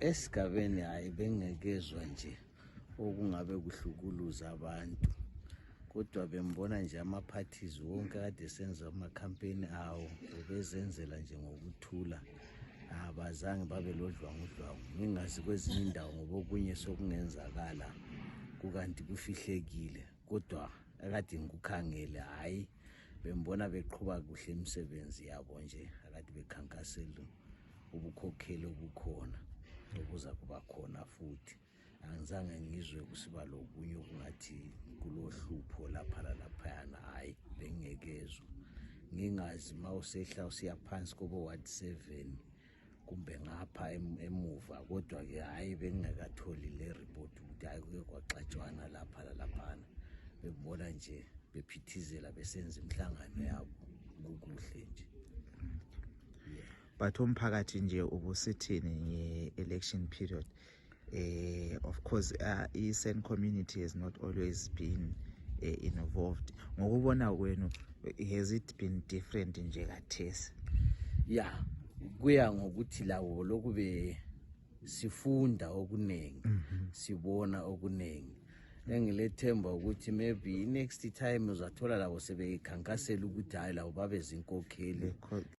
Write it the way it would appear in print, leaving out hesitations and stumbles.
Esigabeni hayi bengekezwa nje okungabe kuhlukuluza abantu, kodwa bembona nje ama-parties wonke kade senza ama-campaign awo bezenzela nje ngokuthula. Abazange babe lodlwangudlwangu, ngingazi kwezinye indawo ngoba okunye sokungenzakala kukanti kufihlekile, kodwa akade ngikukhangele hayi bembona beqhuba kuhle imisebenzi yabo nje, akade bekhankasela ubukhokheli obukhona obuza kuba khona futhi. Angizange ngizwe kusiba lokunye okungathi kulohlupho lapha laphayana, hayi bengekezwa. Ngingazi mawusehla usiya phansi kobo ward 7 kumbe ngapha emuva, kodwa ke hayi bengingakatholi le report ukuthi hayi kuke kwaxatshwana lapha laphana. Bebona nje bephithizela besenza imihlangano yabo kukuhle nje. But umphakathi nje ubusithini nge-election period. Of course, Eastern community has not always been involved. Ngokubona kwenu, has it been different nje kathesi? Yeah, kuya ngokuthi lawo lokube sifunda okunengi, sibona okunengi. Engilethemba ukuthi maybe next time uzathola labo sebekhankasela ukuthi hayi labo babe zinkokheli